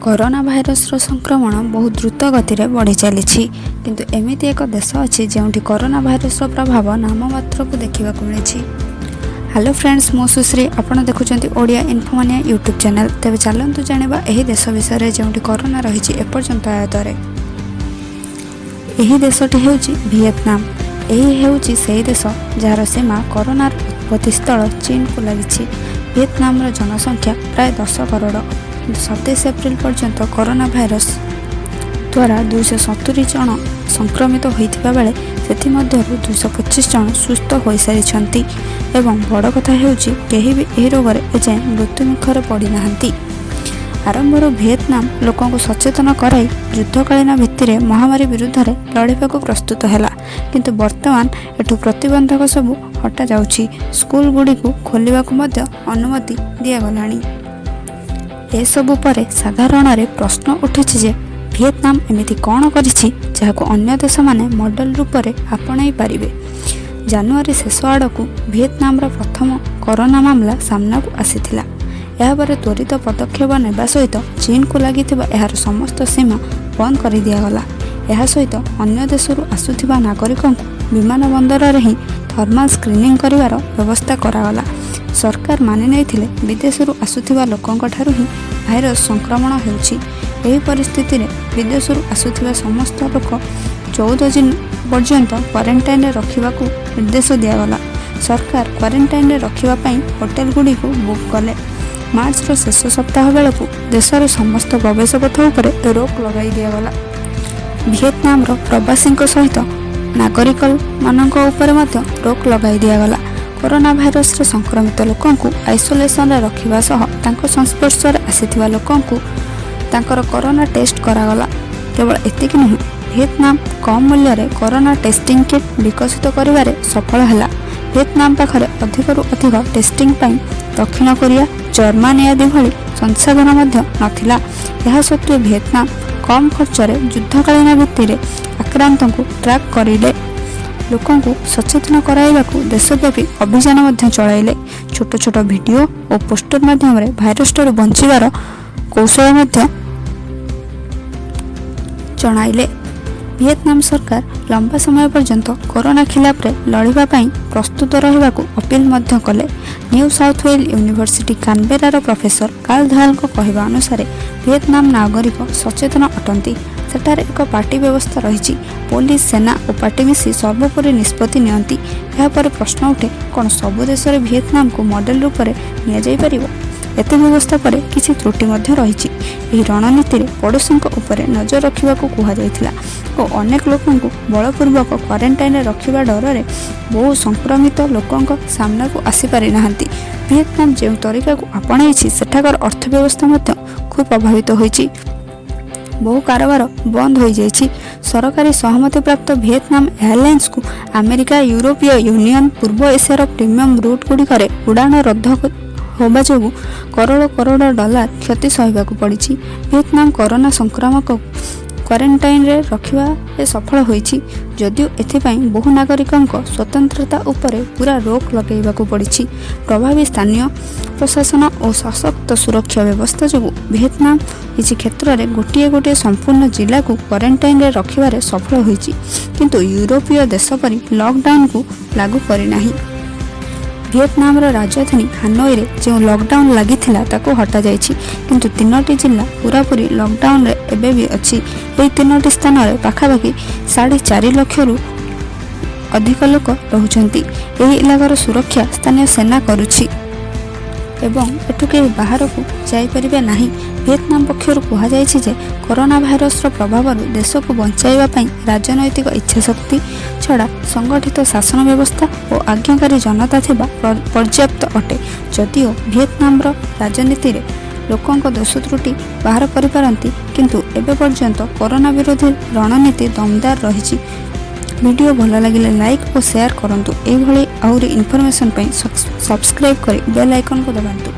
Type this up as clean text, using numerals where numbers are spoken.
Corona ଭାଇରସର ସଂକ୍ରମଣ ବହୁତ ଦ୍ରୁତ ଗତିରେ ବଢ଼ି ଚାଲିଛି। କିନ୍ତୁ ଏମିତି ଏକ ଦେଶ ଅଛି, ଯେଉଁଠି କରୋନା ଭାଇରସର ପ୍ରଭାବ ନାମମାତ୍ରକୁ ଦେଖିବାକୁ ମିଳିଛି। ହ୍ୟାଲୋ ଫ୍ରେଣ୍ଡସ୍, ମୁଁ ସୁଶ୍ରୀ। ଆପଣ ଦେଖୁଛନ୍ତି ଓଡ଼ିଆ ଇନଫୋମାନିଆ ୟୁଟ୍ୟୁବ୍ ଚ୍ୟାନେଲ୍। ତେବେ ଚାଲନ୍ତୁ ଜାଣିବା ଏହି ଦେଶ ବିଷୟରେ, ଯେଉଁଠି କରୋନା ରହିଛି ଏପର୍ଯ୍ୟନ୍ତ ଆୟତରେ। ଏହି ଦେଶଟି ହେଉଛି ଭିଏତନାମ। ଏହି ହେଉଛି ସେହି ଦେଶ, ଯାହାର ସୀମା କରୋନାର ଉତ୍ପତ୍ତି ସ୍ଥଳ ଚୀନକୁ ଲାଗିଛି। ଭିଏତନାମର ଜନସଂଖ୍ୟା ପ୍ରାୟ 10 କରୋଡ଼। କିନ୍ତୁ 27 ଏପ୍ରିଲ ପର୍ଯ୍ୟନ୍ତ କରୋନା ଭାଇରସ ଦ୍ୱାରା 270 ଜଣ ସଂକ୍ରମିତ ହୋଇଥିବା ବେଳେ ସେଥିମଧ୍ୟରୁ 225 ଜଣ ସୁସ୍ଥ ହୋଇସାରିଛନ୍ତି ଏବଂ ବଡ଼ କଥା ହେଉଛି, କେହି ବି ଏହି ରୋଗରେ ଏଯାଏଁ ମୃତ୍ୟୁମୁଖରେ ପଡ଼ିନାହାନ୍ତି। ଆରମ୍ଭରୁ ଭିଏତନାମ ଲୋକଙ୍କୁ ସଚେତନ କରାଇ ଯୁଦ୍ଧକାଳୀନ ଭିତ୍ତିରେ ମହାମାରୀ ବିରୁଦ୍ଧରେ ଲଢ଼ିବାକୁ ପ୍ରସ୍ତୁତ ହେଲା। କିନ୍ତୁ ବର୍ତ୍ତମାନ ଏଠୁ ପ୍ରତିବନ୍ଧକ ସବୁ ହଟାଯାଉଛି। ସ୍କୁଲଗୁଡ଼ିକୁ ଖୋଲିବାକୁ ମଧ୍ୟ ଅନୁମତି ଦିଆଗଲାଣି। ଏସବୁ ପରେ ସାଧାରଣରେ ପ୍ରଶ୍ନ ଉଠିଛି ଯେ ଭିଏତନାମ ଏମିତି କ'ଣ କରିଛି, ଯାହାକୁ ଅନ୍ୟ ଦେଶମାନେ ମଡେଲ ରୂପରେ ଆପଣେଇ ପାରିବେ? ଜାନୁଆରୀ ଶେଷ ଆଡ଼କୁ ଭିଏତନାମର ପ୍ରଥମ କରୋନା ମାମଲା ସାମ୍ନାକୁ ଆସିଥିଲା। ଏହାପରେ ତ୍ୱରିତ ପଦକ୍ଷେପ ନେବା ସହିତ ଚୀନକୁ ଲାଗିଥିବା ଏହାର ସମସ୍ତ ସୀମା ବନ୍ଦ କରିଦିଆଗଲା। ଏହା ସହିତ ଅନ୍ୟ ଦେଶରୁ ଆସୁଥିବା ନାଗରିକଙ୍କୁ ବିମାନ ବନ୍ଦରରେ ହିଁ ଥର୍ମାଲ ସ୍କ୍ରିନିଂ କରିବାର ବ୍ୟବସ୍ଥା କରାଗଲା। ସରକାର ମାନି ନେଇଥିଲେ, ବିଦେଶରୁ ଆସୁଥିବା ଲୋକଙ୍କଠାରୁ ହିଁ ଭାଇରସ ସଂକ୍ରମଣ ହେଉଛି। ଏହି ପରିସ୍ଥିତିରେ ବିଦେଶରୁ ଆସୁଥିବା ସମସ୍ତ ଲୋକ 14 ଦିନ ପର୍ଯ୍ୟନ୍ତ କ୍ୱାରେଣ୍ଟାଇନରେ ରଖିବାକୁ ନିର୍ଦ୍ଦେଶ ଦିଆଗଲା। ସରକାର କ୍ୱାରେଣ୍ଟାଇନରେ ରଖିବା ପାଇଁ ହୋଟେଲଗୁଡ଼ିକୁ ବୁକ୍ କଲେ। ମାର୍ଚ୍ଚର ଶେଷ ସପ୍ତାହ ବେଳକୁ ଦେଶର ସମସ୍ତ ପ୍ରବେଶ ପଥ ଉପରେ ରୋକ ଲଗାଇ ଦିଆଗଲା। ଭିଏତନାମର ପ୍ରବାସୀଙ୍କ ସହିତ ନାଗରିକମାନଙ୍କ ଉପରେ ମଧ୍ୟ ରୋକ ଲଗାଇ ଦିଆଗଲା। କରୋନା ଭାଇରସରେ ସଂକ୍ରମିତ ଲୋକଙ୍କୁ ଆଇସୋଲେସନରେ ରଖିବା ସହ ତାଙ୍କ ସଂସ୍ପର୍ଶରେ ଆସିଥିବା ଲୋକଙ୍କୁ ତାଙ୍କର କରୋନା ଟେଷ୍ଟ କରାଗଲା। କେବଳ ଏତିକି ନୁହେଁ, ଭିଏତନାମ କମ୍ ମୂଲ୍ୟରେ କରୋନା ଟେଷ୍ଟିଂ କିଟ୍ ବିକଶିତ କରିବାରେ ସଫଳ ହେଲା। ଭିଏତନାମ ପାଖରେ ଅଧିକରୁ ଅଧିକ ଟେଷ୍ଟିଂ ପାଇଁ ଦକ୍ଷିଣ କୋରିଆ, ଜର୍ମାନୀ ଆଦି ଭଳି ସଂସାଧନ ମଧ୍ୟ ନଥିଲା। ଏହା ସତ୍ତ୍ୱେ ଭିଏତନାମ କମ୍ ଖର୍ଚ୍ଚରେ ଯୁଦ୍ଧକାଳୀନ ଭିତ୍ତିରେ ଆକ୍ରାନ୍ତଙ୍କୁ ଟ୍ରାକ୍ କରିଲେ। ଲୋକଙ୍କୁ ସଚେତନ କରାଇବାକୁ ଦେଶବ୍ୟାପୀ ଅଭିଯାନ ମଧ୍ୟ ଚଳାଇଲେ। ଛୋଟ ଛୋଟ ଭିଡ଼ିଓ ଓ ପୋଷ୍ଟର ମାଧ୍ୟମରେ ଭାଇରସଠାରୁ ବଞ୍ଚିବାର କୌଶଳ ମଧ୍ୟ ଜଣାଇଲେ। ଭିଏତନାମ ସରକାର ଲମ୍ବା ସମୟ ପର୍ଯ୍ୟନ୍ତ କରୋନା ଖିଲାପରେ ଲଢ଼ିବା ପାଇଁ ପ୍ରସ୍ତୁତ ରହିବାକୁ ଅପିଲ ମଧ୍ୟ କଲେ। ନ୍ୟୁ ସାଉଥ ୱେଲ୍ ୟୁନିଭର୍ସିଟି କାନବେରାର ପ୍ରଫେସର କାର୍ଲ ଧୟାଲଙ୍କ କହିବା ଅନୁସାରେ, ଭିଏତନାମ ନାଗରିକ ସଚେତନ ଅଟନ୍ତି। ସେଠାରେ ଏକ ପାର୍ଟି ବ୍ୟବସ୍ଥା ରହିଛି। ପୋଲିସ, ସେନା ଓ ପାର୍ଟି ମିଶି ସର୍ବୋପରି ନିଷ୍ପତ୍ତି ନିଅନ୍ତି। ଏହାପରେ ପ୍ରଶ୍ନ ଉଠେ, କ'ଣ ସବୁ ଦେଶରେ ଭିଏତନାମକୁ ମଡେଲ ରୂପରେ ନିଆଯାଇପାରିବ? ଏତେ ବ୍ୟବସ୍ଥା ପରେ କିଛି ତ୍ରୁଟି ମଧ୍ୟ ରହିଛି। ଏହି ରଣନୀତିରେ ପଡ଼ୋଶୀଙ୍କ ଉପରେ ନଜର ରଖିବାକୁ କୁହାଯାଇଥିଲା ଓ ଅନେକ ଲୋକଙ୍କୁ ବଳପୂର୍ବକ କ୍ୱାରେଣ୍ଟାଇନରେ ରଖିବା ଡରରେ ବହୁ ସଂକ୍ରମିତ ଲୋକଙ୍କ ସାମ୍ନାକୁ ଆସିପାରିନାହାନ୍ତି। ଭିଏତନାମ ଯେଉଁ ତରିକାକୁ ଆପଣେଇଛି, ସେଠାକାର ଅର୍ଥ ବ୍ୟବସ୍ଥା ମଧ୍ୟ ଖୁବ୍ ପ୍ରଭାବିତ ହୋଇଛି। ବହୁ କାରବାର ବନ୍ଦ ହୋଇଯାଇଛି। ସରକାରୀ ସହମତିପ୍ରାପ୍ତ ଭିଏତନାମ ଏୟାରଲାଇନ୍ସକୁ ଆମେରିକା, ୟୁରୋପୀୟ ୟୁନିୟନ, ପୂର୍ବ ଏସିଆର ପ୍ରିମିୟମ ରୁଟ୍ଗୁଡ଼ିକରେ ଉଡ଼ାଣ ରଦ୍ଦ ହେବା ଯୋଗୁଁ କରୋଡ଼ କରୋଡ଼ ଡଲାର କ୍ଷତି ସହିବାକୁ ପଡ଼ିଛି। ଭିଏତନାମ କରୋନା ସଂକ୍ରାମକକୁ କ୍ୱାରେଣ୍ଟାଇନରେ ରଖିବାରେ ସଫଳ ହୋଇଛି, ଯଦିଓ ଏଥିପାଇଁ ବହୁ ନାଗରିକଙ୍କ ସ୍ୱତନ୍ତ୍ରତା ଉପରେ ପୂରା ରୋକ ଲଗାଇବାକୁ ପଡ଼ିଛି। ପ୍ରଭାବୀ ସ୍ଥାନୀୟ ପ୍ରଶାସନ ଓ ସଶକ୍ତ ସୁରକ୍ଷା ବ୍ୟବସ୍ଥା ଯୋଗୁଁ ଭିଏତନାମ କିଛି କ୍ଷେତ୍ରରେ ଗୋଟିଏ ଗୋଟିଏ ସମ୍ପୂର୍ଣ୍ଣ ଜିଲ୍ଲାକୁ କ୍ୱାରେଣ୍ଟାଇନରେ ରଖିବାରେ ସଫଳ ହୋଇଛି, କିନ୍ତୁ ୟୁରୋପୀୟ ଦେଶ ପରି ଲକଡାଉନକୁ ଲାଗୁ କରିନାହିଁ। ଭିଏତନାମର ରାଜଧାନୀ ହାନୋଇରେ ଯେଉଁ ଲକଡାଉନ ଲାଗିଥିଲା, ତାକୁ ହଟାଯାଇଛି। କିନ୍ତୁ ତିନୋଟି ଜିଲ୍ଲା ପୂରାପୂରି ଲକଡାଉନରେ ଏବେ ବି ଅଛି। ଏହି ତିନୋଟି ସ୍ଥାନରେ ପାଖାପାଖି 4.5 ଲକ୍ଷରୁ ଅଧିକ ଲୋକ ରହୁଛନ୍ତି। ଏହି ଇଲାକାର ସୁରକ୍ଷା ସ୍ଥାନୀୟ ସେନା କରୁଛି ଏବଂ ଏଠୁ କେହି ବାହାରକୁ ଯାଇପାରିବେ ନାହିଁ। ଭିଏତନାମ ପକ୍ଷରୁ କୁହାଯାଇଛି ଯେ କରୋନା ଭାଇରସର ପ୍ରଭାବରୁ ଦେଶକୁ ବଞ୍ଚାଇବା ପାଇଁ ରାଜନୈତିକ ଇଚ୍ଛାଶକ୍ତି ଛଡ଼ା ସଂଗଠିତ ଶାସନ ବ୍ୟବସ୍ଥା ଓ ଆଜ୍ଞାକାରୀ ଜନତା ଥିବା ପର୍ଯ୍ୟାପ୍ତ ଅଟେ। ଯଦିଓ ଭିଏତନାମର ରାଜନୀତିରେ ଲୋକଙ୍କ ଦୋଷ ତ୍ରୁଟି ବାହାର କରିପାରନ୍ତି, କିନ୍ତୁ ଏବେ ପର୍ଯ୍ୟନ୍ତ କରୋନା ବିରୋଧୀ ରଣନୀତି ଦମଦାର ରହିଛି। ଭିଡ଼ିଓ ଭଲ ଲାଗିଲେ ଲାଇକ୍ ଓ ସେୟାର କରନ୍ତୁ। ଏଇଭଳି ଆହୁରି ଇନଫର୍ମେସନ୍ ପାଇଁ ସବସ୍କ୍ରାଇବ୍ କରି ବେଲ୍ ଆଇକନ୍କୁ ଦବାନ୍ତୁ।